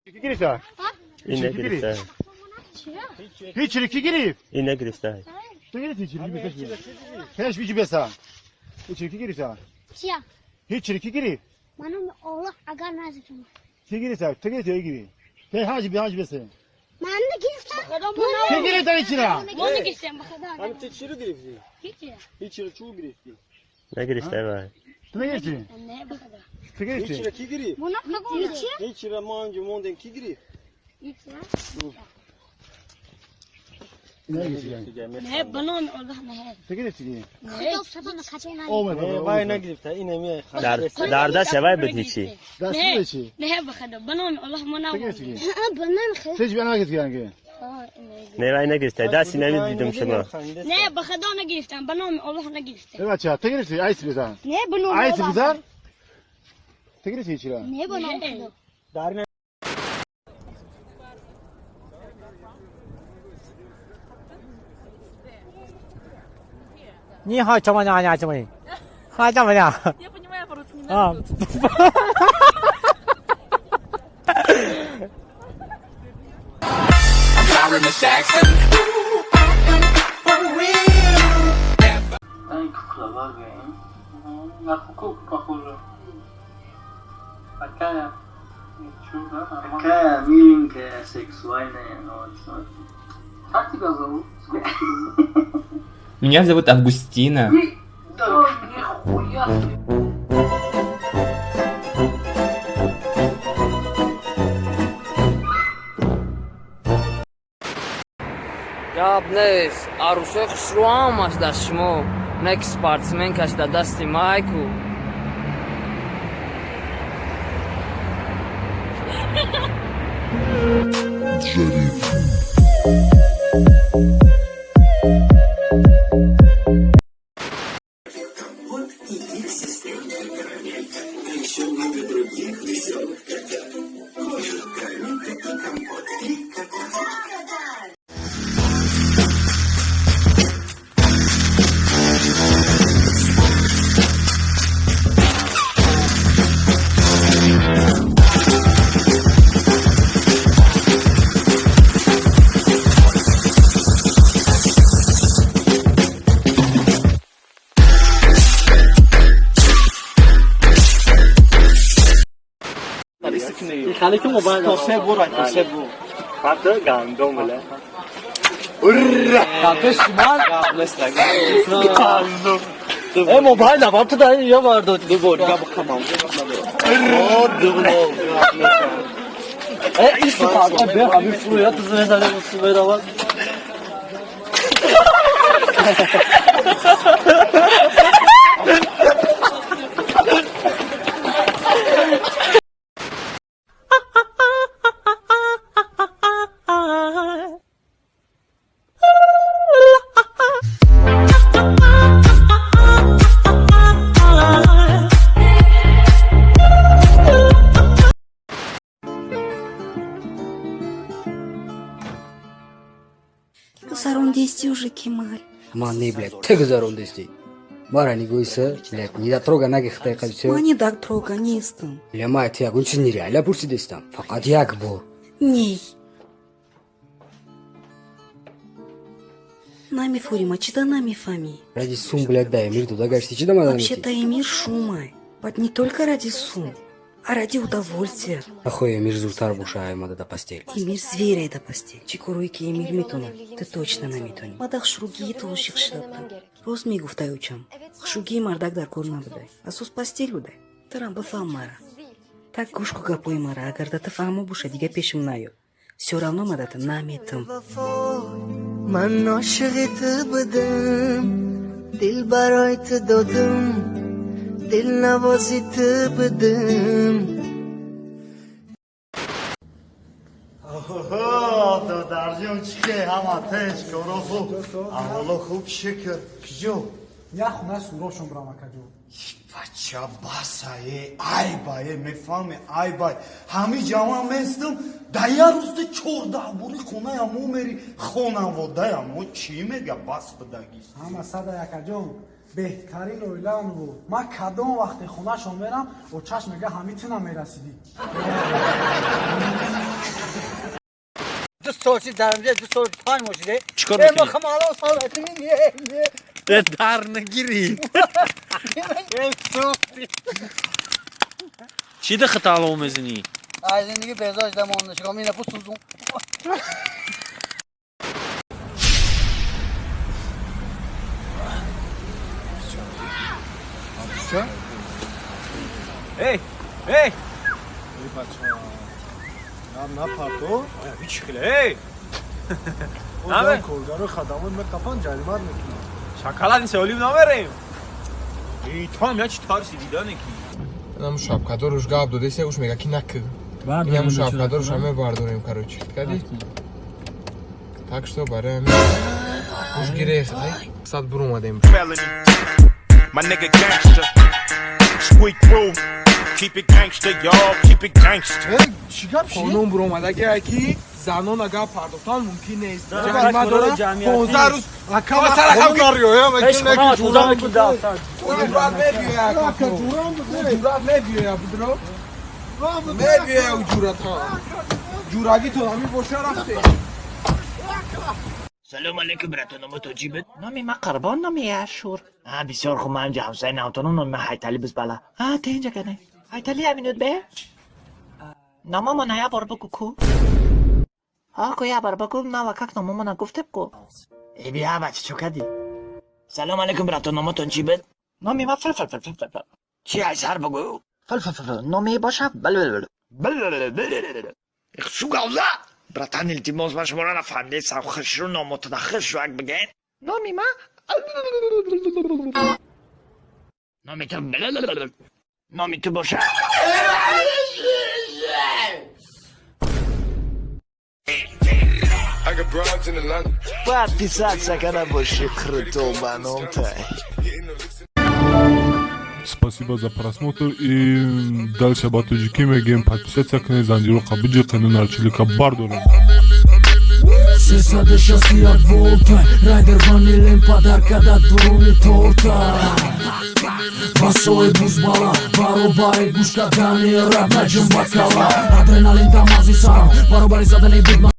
Ин нагирифта. Ҳеҷ ки гирифт? Ин нагирифта. Ту гирифти чӣ? Пеш биҷи беса. Ҳеҷ ки гирифта? Чия? Ҳеҷ ки гирифт? Манам Аллоҳ агар назифам. Ки гирифта? Ту гирифти ё гирифт? Пеш ҳаҷ би ҳаҷ беса. Ман нагирифтам. Ки гирифта ҳеҷ-ра? Ман нагирифтам ба Худо. Ҳам ту чиро гирифтӣ? Ҳеҷ. Ҳеҷ-ро чӣ гирифтӣ? Нагирифта вай. Ту нагирифтӣ? Не ба Худо. Ту гирифтӣ? Ҳеҷ-ро кӣ гирифт? Ман нагирифтам. Ҳеҷ-ро мо анҷо мондем, кӣ гирифт? Ҳеҷ. Нагирифтӣ. Не ба номи Аллоҳ не. Ту гирифтӣ? Не. Худо сабр накард. Омад. Не, вай нагирифта, ин ҳамин Дар дар даст вай буд ҳечи. Даст Не. чӣ? Не ба Худо. Ба номи Аллоҳ ман Ту гирифтӣ? Ба номи Худо. Ту чӣ нагирифтӣ анге? Не вай нагирифта. Дасти нами дидам шумо. Не ба Худо нагирифтам. Ба номи Аллоҳ нагирифтам. Э бача, ту гирифтӣ? Айс бизан. Не ба номи Айс Аллоҳ. бизан. Ту гирифтӣ ҳеҷ-ра? Не ба номи Худо. Дар 你好，丈母娘，娘丈母娘，好丈母娘。 Я понимаю, по-русски не А. надо тут. Ай, кукла Барби, на куклу похожа. Такая, ничего, да, нормально. Такая миленькая, сексуальная, но вот смотри. Как тебя зовут? Сколько тебе лет? Меня зовут Августина. Да, нихуя себе. Гап нест, арӯсои хушрӯ ҳамаш дар шумо, не ки спортсменкаш дар дасти майку. Фато гандум бля. Э, мобайл набар ту дар я вардо ду бор гап камам. О, дугно. Э, истифода бе ҳамин фурӯя ту мезанӣ мусумерава. Гузарондести уже, Кемаль. Ман не, блядь, ты гузарондести. Мара не гойса, блядь, не дотрога нагихтай қабсё. Ман не дотрога нестам. Бля, май, ты ягон чиз нереально пурсидестам. Фақат як бор. Ней. Намефурима, чида намефами. Ради сум, блядь, да, Эмир туда гашти, чида мада Вообще-то Эмир шумай. Бад не только ради сум, а ради удовольствия. Ахой, Эмир зуртар бушай, мада да постель. Эмир зверя да постель. Чикоруйки Эмир метуна, ты точно наметуни. Мадах шруги толших шдабда. Роз мегуфтай учам. Шуги мардак дар кор набудай. Асос постель будай. Тарам бафам мара. Так гӯшку гапои мара, агар дата фаҳмо буша, дига пешим наё. Всё равно мадата наметам. Ман ошиқи ту будам, дил барои ту додам, дилнавози ту будам. Додарҷон чӣ ҳама тинч, коро хуб, аҳволо хуб, шукр. Киҷо? Я хона сурошон брам, акаҷон. Бача, басае, айбае, мефаҳме, айбай. Ҳами ҷаван местам, да як рӯз ту 14 бори хонаям мери, хонаводаям чӣ мега, бас бидагист. Ҳама сада, акаҷон, беҳтарин оилаам буд. Ман кадом вақте хонашон мерам, очаш мега ҳами ту намерасидӣ. Сол чи дармҷа 2 сол 5 моҳ шиде. Чикор Э, мекунӣ? ма хамало сол не. Дар нагирӣ. Чӣ даха тало мезанӣ? Аз зиндагӣ безор шудам, монда шудам. Ина пусузум. Эй, эй! Эй, бача. Нам напарто. Ҳеч хеле, эй! Наме? Коргаро хадамот мекапан ҷаримат мекунанд. Шоколад сеолим намерем. Эй, ту ҳам я чӣ тарси дидане ки. Инаму шапкадоруш гап додеся, уш мега ки накӣ. Инаму шапкадоруш ҳаме бардорем, короче. Кади? Так что барои ҳамин уш гирех, сад буромадем. My nigga gangster. Squeak through. Keep it gangster, y'all. Keep it gangster. Чӣ гап шид? Қонун буромадаги ай ки занон агар пардохтан мумкин нест. Ҷарима дора 15 рӯз. Ҷурат мебиёя, будро. Мебиёя у ҷуратҳо. Ҷурагитон ҳамин боша рафте. Салом алейкум, братон, номи то чӣ буд? Номи ман Қурбон, номи Ашур. А, бисёр хуб, ман инҷа ҳамсояи навтонам, номи ман Ҳайтали бизбала. А, те инҷа кане. Ҳайтали ҳаминут бе? Номамона я бор бигӯ ку. А, ку я бор бигӯ, нава как номамона гуфтеб ку. Э, бия, бача, чо кардӣ? Салом алейкум, братон, номатон чӣ буд? Номи ман фил фил фил фил фил. Чӣ ай сар бигӯ? Фил фил фил фил. Номи боша? Бил бил бил. Бил бил бил бил. Сугавза! Братан, илтимос, ман шуморо нафаҳмидам. Хушрӯ номотона хушрӯ як бигӯен. Номи ман номи ту номи ту боша. Подписаться канал больше круто ба тай. Спасибо за просмотр и дальше ба тоҷикӣ мегӯем: подписаться кунед, занҷироқа биҷиқену нарчилика бардорем. 361 волта. Райдер ванилем подарка да дуруни торта. Васои бузбала баробари гӯш кардани рап наҷум бакала. Адреналин да мағзи сарам баробари задани бигма.